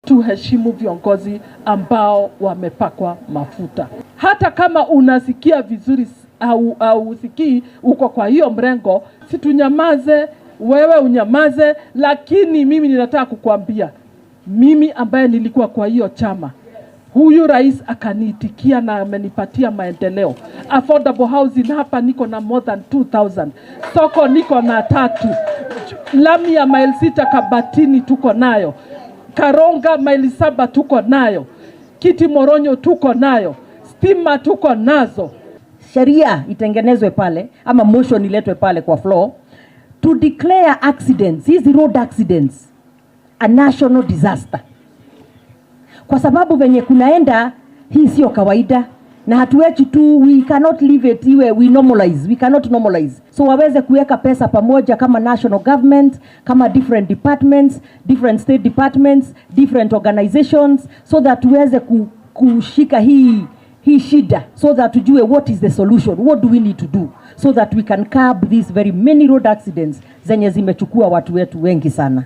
Tuheshimu viongozi ambao wamepakwa mafuta. Hata kama unasikia vizuri au usikii uko kwa hiyo mrengo, si tunyamaze, wewe unyamaze, lakini mimi ninataka kukuambia, mimi ambaye nilikuwa kwa hiyo chama, huyu rais akaniitikia na amenipatia maendeleo. Affordable housing hapa niko na more than 2000, soko niko na tatu, lami ya maili 6 Kabatini tuko nayo, Karonga maili 7 tuko nayo, Kiti Moronyo tuko nayo, stima tuko nazo. Sheria itengenezwe pale ama motion iletwe pale kwa floor to declare accidents, hizi road accidents, a national disaster. Kwa sababu venye kunaenda hii sio kawaida na hatuwechi tu, we cannot leave it iwe we normalize, we cannot normalize. So waweze kuweka pesa pamoja kama national government, kama different departments, different state departments, different organizations, so that tuweze kushika hii shida, so that tujue what is the solution, what do we need to do so that we can curb these very many road accidents zenye zimechukua watu wetu wengi sana.